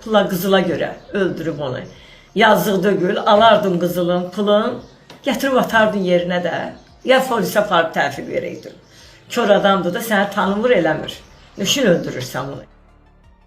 Pula qızıla görə öldürüb onu. Yazıq deyil, alardın qızılın, pulun, gətirib atardın yerinə də. Ya polisə aparıb təhvil verəydin. Kör adamdır da səni tanımır eləmir. Nüşün öldürürsən bunu?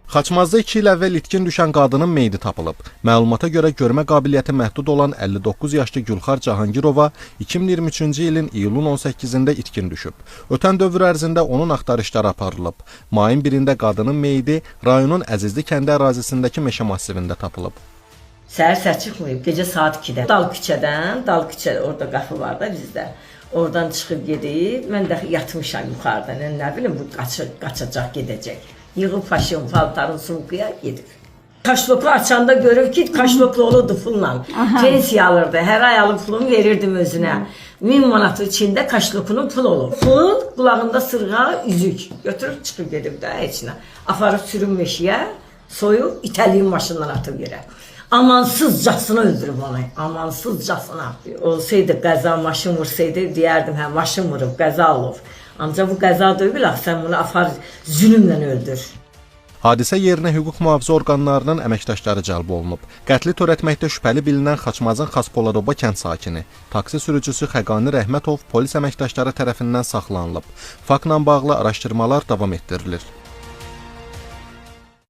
Xaçmazda 2 il əvvəl itkin düşən qadının meyidi tapılıb. Məlumata görə görmə qabiliyyəti məhdud olan 59 yaşlı Gülxar Cahangirova 2023-cü ilin iyulun 18-də itkin düşüb. Ötən dövr ərzində onun axtarışları aparılıb. Mayın 1-də qadının meyidi rayonun Əzizli kəndi ərazisindəki meşə massivində tapılıb. Səhər-səhər çıxmayıb, gecə saat 2-də. Dal küçədən, dal küçə, orada qapı var da bizdə. Oradan çıxıb gedib, mən də yatmışam yuxarıda. Nə bilim bu qaçacaq, gedəcək. Yığıb paşım, paltarın sumkuya gedib. Kaşloku açanda görüb ki, kaşloklu olurdu pulla. Pensiya alırdı. Hər ay alıb pulumu verirdim özünə. 1000 manatı içində kaşlokunun pul olub. Pul, qulağında sırğa, üzük. Götürüb çıxıb gedib də heç nə. Aparıb sürüm meşiyə, soyub itəliyim maşından atıb yerə. Amansızcasına öldürüb onu. Amansızcasına. Olsaydı qəza maşın vursaydı deyərdim hə maşın vurub, qəza olub. Ancaq bu qəza deyil axı sən bunu apar zülmlə öldür. Hadisə yerinə hüquq mühafizə orqanlarının əməkdaşları cəlb olunub. Qətli törətməkdə şübhəli bilinən Xaçmazın Xaspoladoba kənd sakini, taksi sürücüsü Xəqani Rəhmətov polis əməkdaşları tərəfindən saxlanılıb. Faktla bağlı araşdırmalar davam etdirilir.